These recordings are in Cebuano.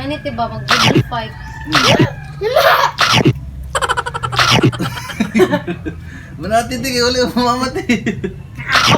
Ngani ba mag-good fight. Manati ti kay wala mo mamati.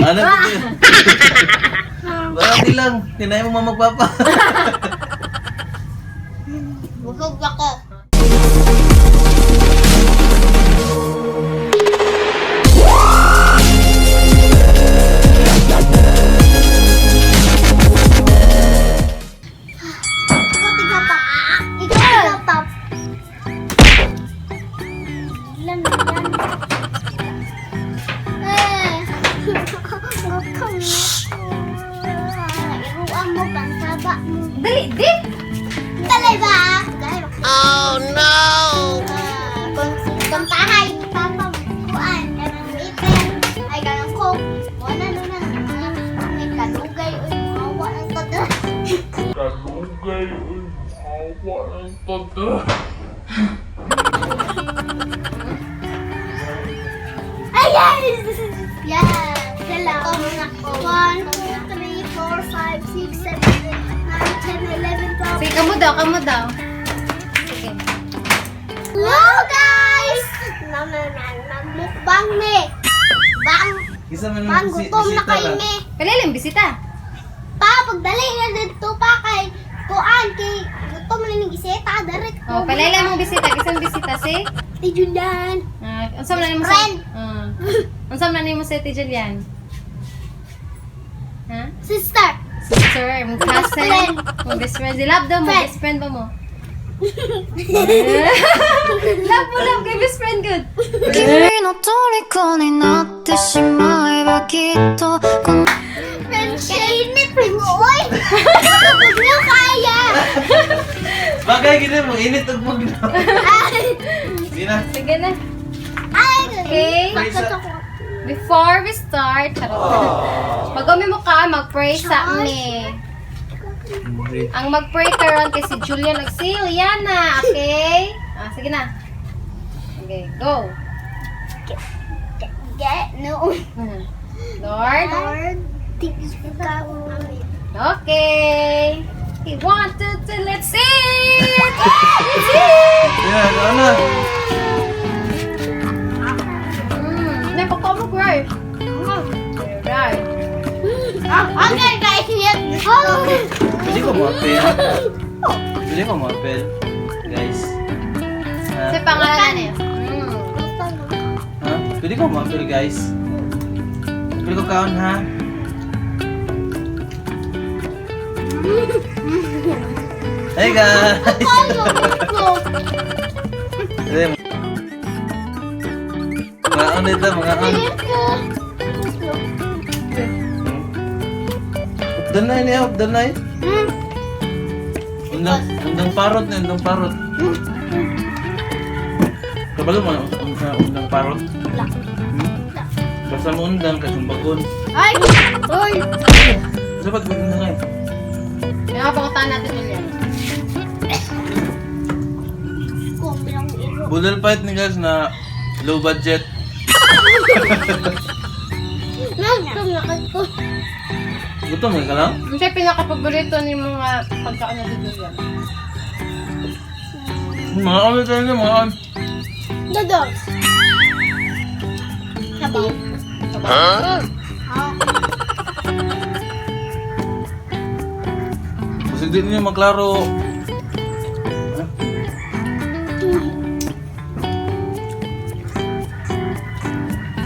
Ano ti? Manati lang, tinay mo mama papa. Busog ako. Ikaw tigapap. Ikaw tigapap. Ilan na yan? Eh, gutom na ako. Iruan mo, pansaba mo. Dali, di! Dali ba? Oh no! Kung kung tahay, papa kuan kanang ipin, ay kanang coke. Wala na na. May kalugay uy, mawa ang tata. Kalugay, uy, hawa ng tata. Ay, yes! Yes! Salamat. 1, 2, 3, 4, 5, 6, 7, 8, 9, 10, 11, 12. Sige, kamo daw, kamo daw. Sige. Hello guys! Nagmukbang me. Bang! Isa man Bang, gutom na kayo me. Kalilim, bisita. Pa, pagdali na dito pa kay kuan kay gutom na ning iseta direct. Oh, palala mong bisita, isang bisita si. Ti Julian. Ah, unsa man nimo sa? Friend. Ah. Unsa man nimo sa Ate Julian? Ha? Sister. Sister, mong cousin, Friend. mong best friend. Si love daw mo, Friend. best friend ba mo? Love mo, love kay best friend good. 君の虜になってしまえばきっとこの Kainit mo oy. Huwag na kaya. Bagay gid mo init og mugno. Sige na. Sige na. Ay, Okay. Before we start, charot. Mag-umi mo ka, mag-pray sa me. Ang mag-pray karon kay si Julian ug si Liana, okay? Ah, sige na. Okay, go. Get no. Lord. Lord, tigis ka. Okay. Okay, one, two, three, let's eat! Let's eat! Sige na, go na. Napakaw mo, rice. Right. Okay guys, yes. Oh. Pwede ko mo apel. Pwede ko mo apel. Guys. Ha? Sa pangalan niya. Ha? Pwede ko mo apel, guys. Pwede ko kaon ha. Hey guys. Hey, mga on dito, mga on. Updan na niya, updan na eh. Undang, undang parot na, undang parot. Kabalo mo, undang, undang parot. Hmm? Basta mo undang, kasumbagon. Ay! Oy! Dapat maganda nga eh. Kaya pangutan natin Julian. Budol fight ni guys na low budget. Nagkamakad ko. Gutom ka lang? Ano siya pinaka-paborito ni mga pagkain na si Julian? Mga on tayo niya, mga on. Dodos. Sabaw. Huh? Kasi di niyo maklaro. Ha?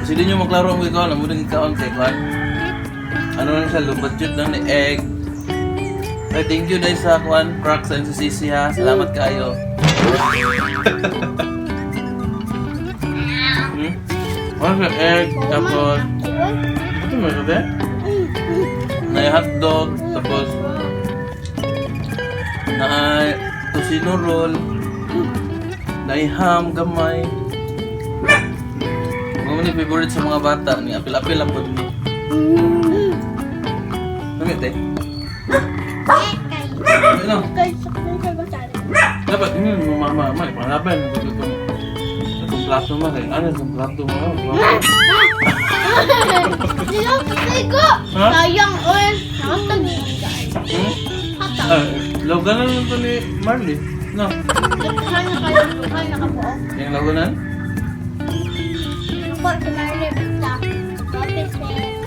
Kasi di niyo maklaro ang ikaw, alam mo rin ikaw ang kay Kwan. Ano lang siya, low budget lang ni egg. Ay, thank you dahil sa Kwan, Crocs and sa Sisi ha. Salamat kayo. Hmm? Ano siya, egg, tapos... Ito mo siya, be? Na hotdog, tapos na tocino roll, na ham gamay. Mga ni favorite sa mga bata ni apil-apil ang pud ni. Namit eh. Ano? Dapat mama mama panglaban ko itong itong plato ma kay ano itong plato mo. Sigo! Ha? Sayang, oy! Nakatag. Hmm? Ah, lawganan lang to ni Marley. No. Dukhan na kayo, dukhan na kabuok. Yung lawganan? Ako, si Marley, basta. Office eh.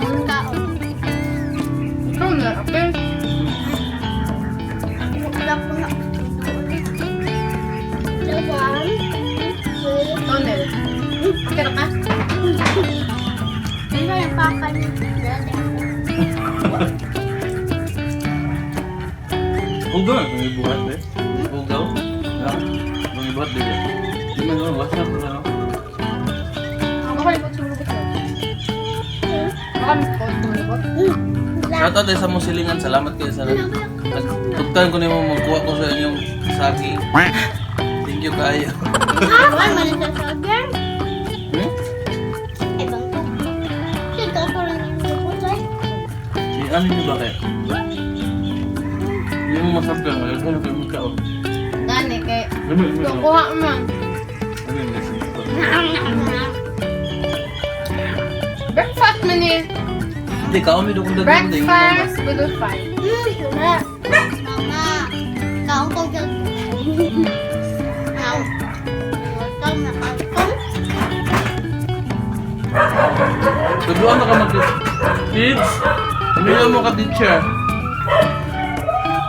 Ang kaon. Ikaw na, okay. Wala ko na. One, two, Tonel. Okay na ka? Ano yung papa niya? Dati ako. Hugaw na itong ibuhat eh. Hugaw? Ha? Itong ibuhat din eh. Di man naman, what's up na? Baka limot sumulubot na. Baka limot sumulubot. Shoutout din sa mong silingan. Salamat kayo sa nagtugtan ko nimo magkuha ko sa inyong saging. Thank you kayo. Ah, man sa saging. Hmm? Ay, bangko. Sige, ako rin yung lubot, ay. Si ano niyo ba kayo? Hindi mo masaktan. Wala ka na kayo magkaon. Gani, kay... Ano yun? Kuha man. Ano yun? Breakfast man eh. Hindi, kaon mi dukong dagdag. Breakfast, good five. Mama, mama, kaon ko dyan. Kaon. Kaon na kaon. Tuduan na ka mag... Kids! Pamilya mo ka, teacher.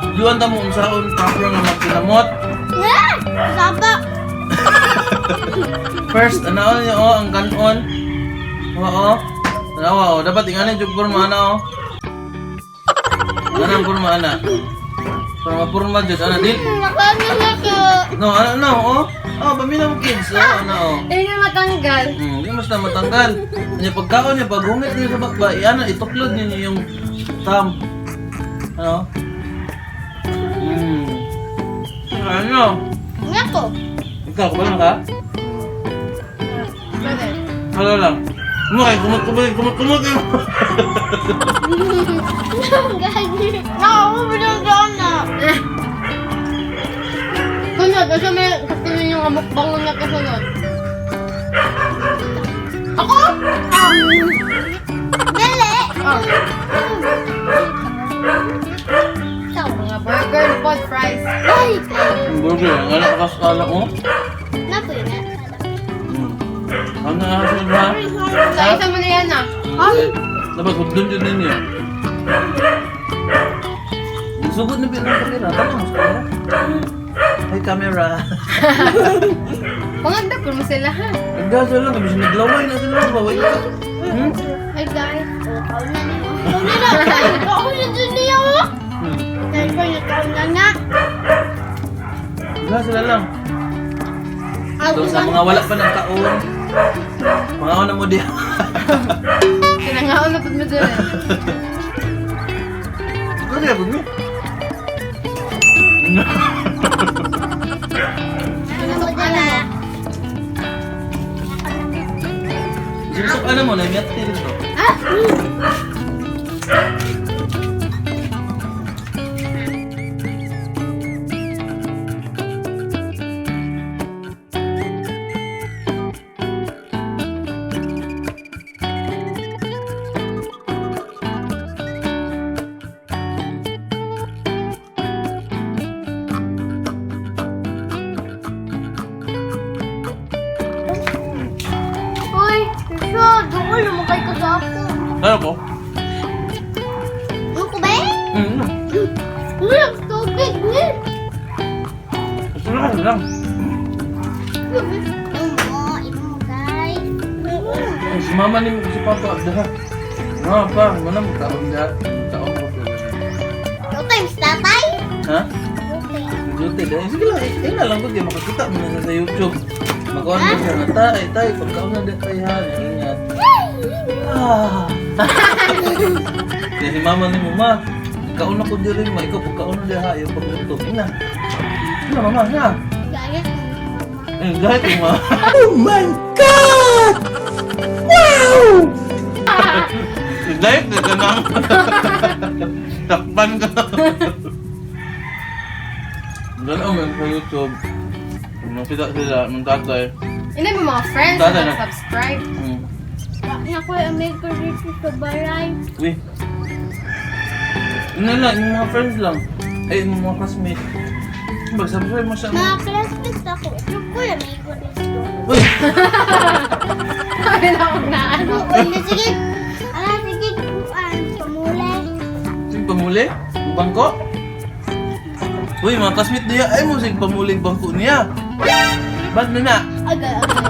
Tuduan ta mo unsaon proper nga magkinamot. Ah! Saba! First, anaon niyo oh, ang kanon. Oo. Tanawa oh, dapat ingani jud porma ana oh. Ana ang porma ana. Para mapurma jud ana di. Nakaano na ko. No, ana no oh. Oh, pamilya mo kids oh, ana oh. Hindi na matanggal. Di mas na matanggal. Nya pagkaon niya pag humit niyo sa bakba, iana ituklod niyo yung thumb. Ano? Ano? Nga ko. Ikaw, kumano ka? Pwede. Ano lang? Mo kay kumot kumot kumot kumot. Gani. Ako, binagdaan na. Sunod, asa may kasunod yung mukbang na kasunod. Ako? Dali! Oh. Ikaw. Mga burger, pod fries. Ay! Ang burger, ang anak ka sa ko. Napoy na. Ano na kasunod ha? Sa isa mo na yan ah. Ay! Dapat hudlon yun ninyo. Sugod na pinang kamera. Tama mo sa camera. Hey, camera. Panganda po mo sila ha. Nagdasa lang. Kasi naglaway na sila. Baway ka. Hmm? Hi guys. Ikaw na niyo. Ikaw na na. Ikaw na dyan niyo. Ikaw na ikaw na na. Nagdasa sila lang. So, sa mga wala pa ng taon, mga na mo diha. Kinangaon na pud mo dun eh. Ano kaya mo? Ano mo dyan na? Sinusok ano mo, naimiyat dito. Ah! Uy, siya, doon lumakay ka sa ako. Ano po? Ano ko ba eh? Hmm. Uy, ang tubig ni. Ito lang lang. Imo mo, imo mo guys. Ay, si mama ni si papa daha. No, pa, mana mo kaon da. Kaon ko pero. Two times tatay? Ha? Okay. Duty dahil sige lang, eh, na lang ko di makakita mo na sa YouTube. Magkaon ba siya nga tay, tay, pagkaon na di tay ha, ingat. Ah. Kaya si mama ni mo, ma, kaon na ko diri ma, ikaw pagkaon na diha, ayaw pagluto. Ina. Ina mama, na. Gaya ko. Eh, gahit mo, ma. Oh my God! Wow! Dahil na ka nang. Takpan ka. Ganoon man sa YouTube. Nakita sila, ng tatay. Hindi mo mga friends Tatay na na. subscribe. Naku, amig ko dito sa balay. Uy. Yun na lang, yung mga friends lang. Ay, yung mga classmates. Mag-subscribe mo siya. Mga classmates ako. Ito ko lang may ko dito. Uy! Sabi na akong naano. Uy, na sige. Ala, sige. Kuan, pamulay. Sige, pamuli? Bangko? Uy, mga classmate niya. Ay mo, sige, pamuli bangko niya. Ba't na na? Agay, agay.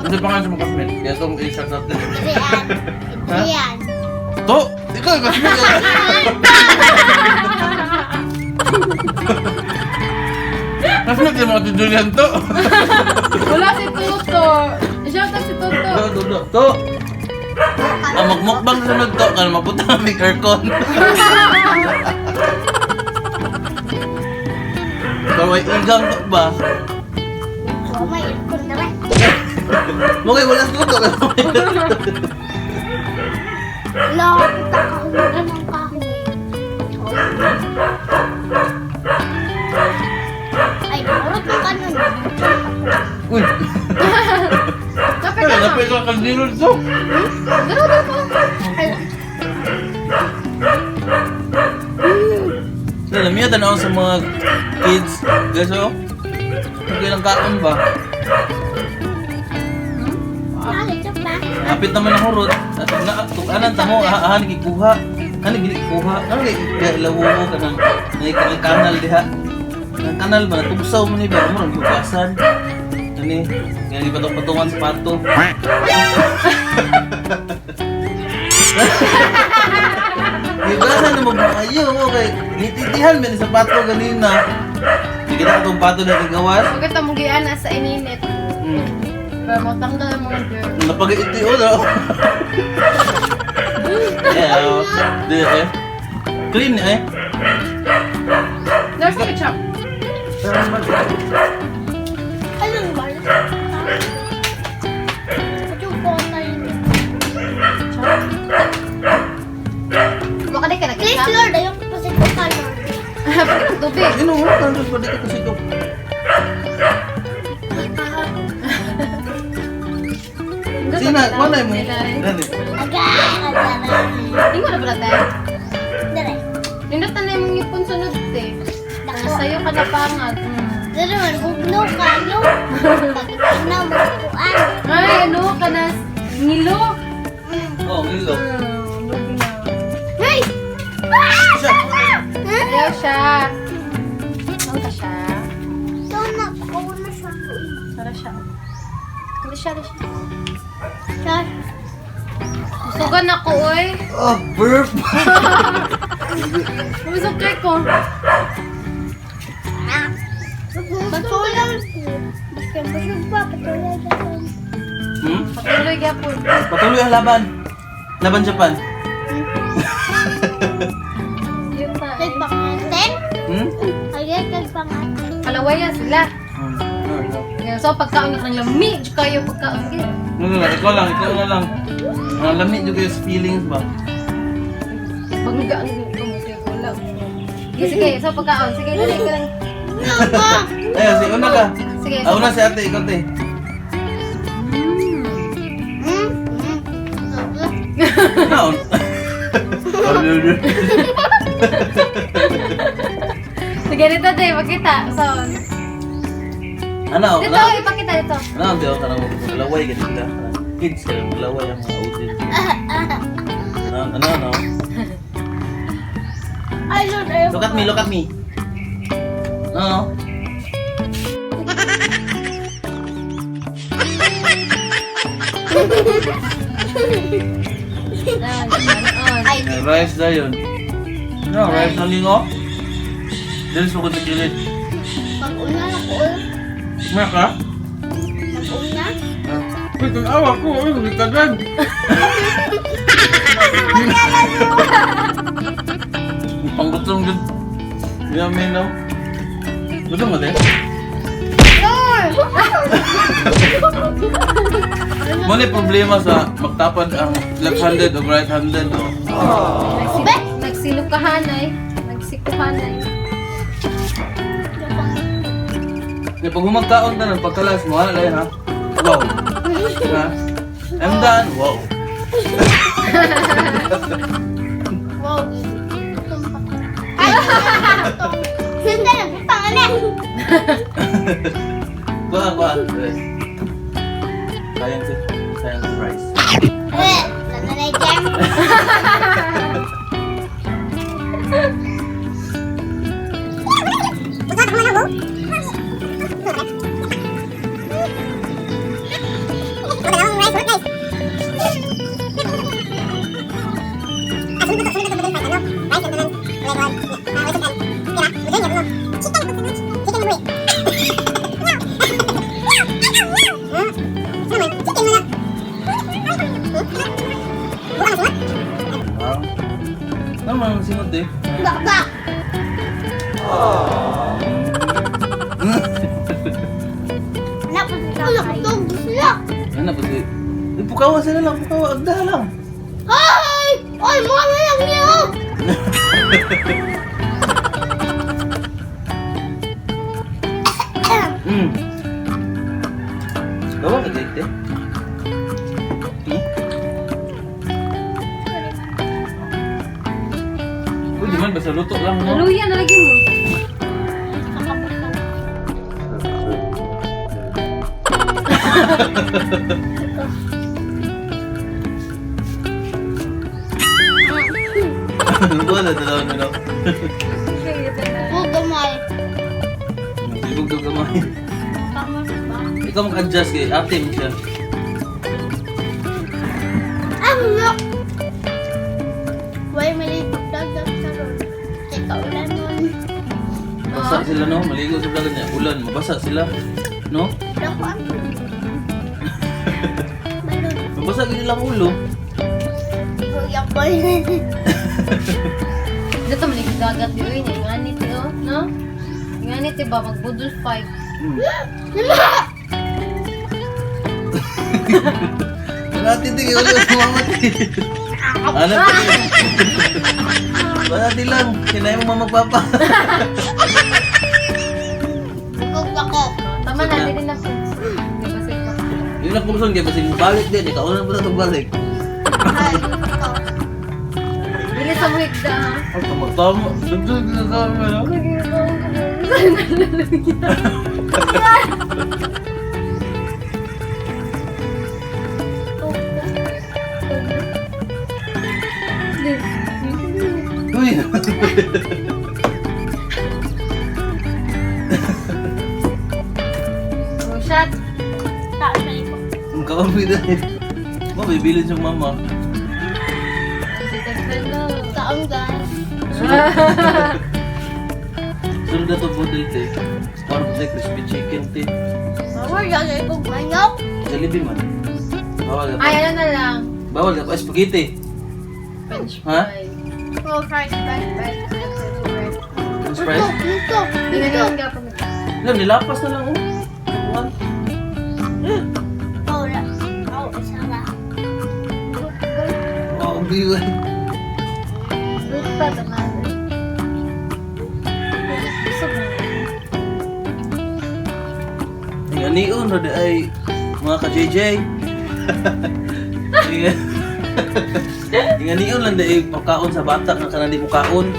Ano pa nga sa mga classmate? Kaya itong i-shout out. Adrian. Adrian. To! Ikaw, classmate ka! Classmate yung mga Julian to! Wala si Tuto. Shout out si Tuto. To, to, to, to! Ang magmukbang sa sunod to, kaya mapunta kami aircon. Pero may igang to ba? Oh, may aircon na rin. Okay, wala sa to. Wala, puta ka. Wala ng kahoy. Ay, naurot na ka nun. Uy! Kape ka Kaya na. napay ka kaldero to. Dalo, dalo. Ay, Alam niyo, tanaw sa mga kids. Guys, oh. Okay lang kaon ba? nakakita pa. Kapit naman ako rot. At na kung anan tamo ahan gikuha. Kan gikuha. Kan lawo ko kanang nay kanal diha. Ang kanal ba natugsaw man ni ba mo nang hugasan. Ani, nga gipatong-patungan sa pato. Gihugasan na mo ba kayo? Okay, nititihan man ni sa pato ganina. Di kita atong pato na gigawas. Huwag ka mong giana sa ininit. Pero matanggal ang mga germ. Napag-iti o daw. Yeah, oh. Di eh. Clean eh. There's a ketchup. Anong ba? Ito ko na yun. Baka di ka Please, nag-ketchup. Lord, ayoko pa sa ka, Lord. Bakit ang tubig? Ano mo? Ano pa dito kasi ito? Sina, wala mo. Dali. Agay, agay. Ingo na pala tayo. Dere. Nindot na na yung ngipon sunod te. Dako. Sa'yo ka na pangag. Dere man, bugno kayo. Pagkina mo kuan. Ay, ano ka na? Ngilo. Oh, ngilo. Hey! Siya. Ayaw siya. Ano ka siya? Ito na, ako na siya. Tara siya. Hindi siya, hindi siya. Siya. Busugan ako, oy. Oh, burp. Busog kay ko. Ah. Patuloy ko. Basta busog pa, patuloy ka. Hmm? Patuloy gyapon. Patuloy ang laban. Laban Japan. Yun na. Kay Eh. pangaten? Hmm? Ay, kay pangaten. Kalawaya sila. Hmm. No, no. Yan, so pagkaon ng lami, jud kayo pagkaon gyud. No, no, no. Ikaw lang, ikaw na lang. Ang lamig yung kayo sa feelings ba? Bangga ang kumusi wala. Sige, sige, so pagkaon. Sige, dali ka lang. Ay, si una ka. Sige. Ah, una si ate, ikaw te. Hmm? Hmm. Naon? Sige, dito, te, pakita. So, Ano? dito, Ano? ipakita dito. Ano ang diyo? Kanang maglaway ganun sila. Kids, kanang maglaway ang mga audience. Ano? Ano? Ano? Ay, Lord, ayaw Look at me, look at me. Ano? Yan, yan, on. Ay, May rice na yun. No, rice na lingo. Dili sa sa kilid. pag-una na ko. May ka? Pag-una. Uy, kung awa ko, uy, magkagad. Panggutom gud. Yummy no. Gutom mo din? Mo ni problema sa magtapad ang left-handed o right-handed. Oh. Nagsilukahan ay. Nagsikuhan ay. Kaya pag humagkaon tanan, pagkalas mo, ha, lain ha? Wow. Ha? I'm done. Wow. Wow. Sundan ang butang ano. Kuha, kuha. Eh. Sayang si, sayang si rice. Eh, nanay jam. Ah. Ano man ang singot eh? Baba. Wala ko sila. Ano ba si? Eh, pukawa sila lang, pukawa. Agda lang. Ay! Ay, mga na lang niyo! Gawa ka dito eh. Pwede man, basta luto lang, no? Naluya na lagi mo. Wala, dalawa na, no? Oh, gamay. Ibog daw gamay. Tama ba? Ikaw mag-adjust kay ate mo siya. Ah, no! Why mali dagat sa ron? Kay kaulan nun. Basa sila, no? Maligo sa dagat niya. Ulan, mabasa sila. No? Dako ang Balon. Mabasa gid lang ulo. Kuya ko. Dito malig dagat di oy niya ngani ti oh, no? Ngani ti ba magbudol fight. Wala titig, wala mama. Ano pa? Wala di lang. Kinay mo mama papa. Bukog ako. Tama na dili na po. Di ba sige. Yun lang kumson kay basig balik din. Ikaw na pala itong balik. Ay, ito. Dili sa muhigda ha. Ay, tama tama. Dugdug na tama. No? Uy! Oh, shot. Taas na ito. Ang kakampi na eh. Ma, bibilin siyang mama. Hello. Taong guys. Sunod. Sunod na to budol te. Parang te, crispy chicken te. Mama, lagay ko manok. Jollibee man. Bawal ka pa. Ay, ano na lang. Bawal ka pa. Spaghetti. French Ha? fries. Oh, fries, fries, fries, fries, fries. French fries. Ito, Hindi ito. na lang ka Alam, nilapas na lang oh. Kuhan. Oh, wala. Oh, isa lang. Wow, ang biwan. Luta naman. Busog na. Ang anion, rada ay mga ka-JJ. Ang anion lang dahil pagkaon sa bata nga kanang di mo kaon.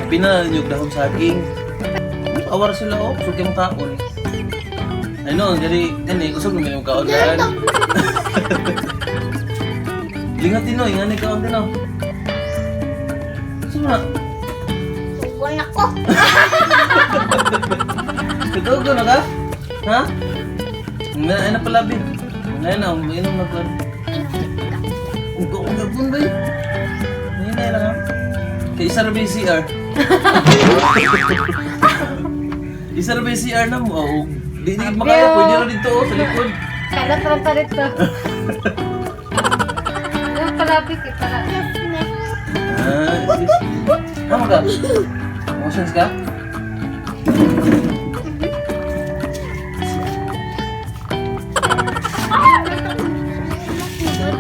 Pina na dahon saging. Awar sila oh, kusog kay mo kaon. Ay no, gani gani kusog naman yung kaon daan. Lingat din no, ingani kaon din no. Sino na? Wala ko. Ikaw na ka? Ha? Ay na palabi. Ngayon na, umiinom na ko. Ugo, ugo, pun ba yun? Ngayon na lang ha? Kay isa ra ba yung CR? Isa ra ba yung CR na mo? Oh, di di makaya, pwede ra dito oh, sa likod. Kalat lang pa rito. Yung palapit eh, para. Ah, sis. Tama ka? Emotions ka?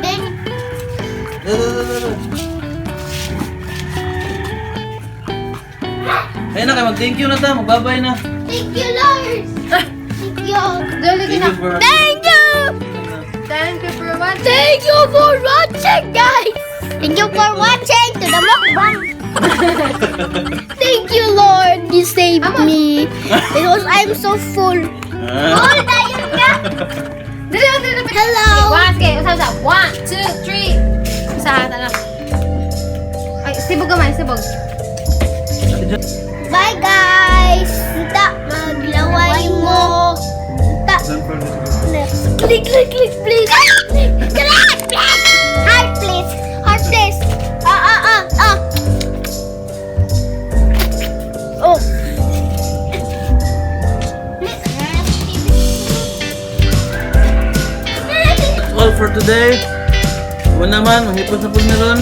Ding. Da, da, da, da, da. Ayun na kayo, mag-thank you na ta, magbabay na. Thank you, Lord. Thank you. Dali Thank na. you for Thank you. Thank you for watching. Thank you for watching, guys. Thank you for watching to the mukbang. Thank you, Lord. You saved me. Because I'm so full. Ah. Full tayo ka. Dili, dili, dili. Hello. One, sige, usa, usa. One, two, three. Usa, tara. Ay, sibog ka man, sibog. Bye, guys. Unta, maglaway mo. Unta. Click, click, click, please. Click, click. Heart, please. Heart, please. Ah, ah, ah, ah. Oh. All for today. Wala naman, mahipon sa pud meron.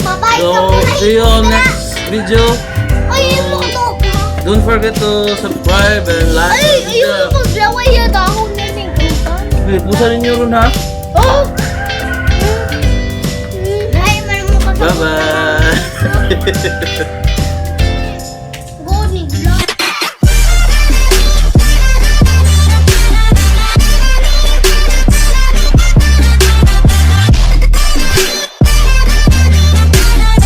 Bye-bye. So, see you on next video. Ay, mo to. Don't forget to subscribe and like. Ay, ayun mo. Maglaway yata ako na ning Hey, pusa ninyo ron ha. Oh! Ay, man mo Bye-bye.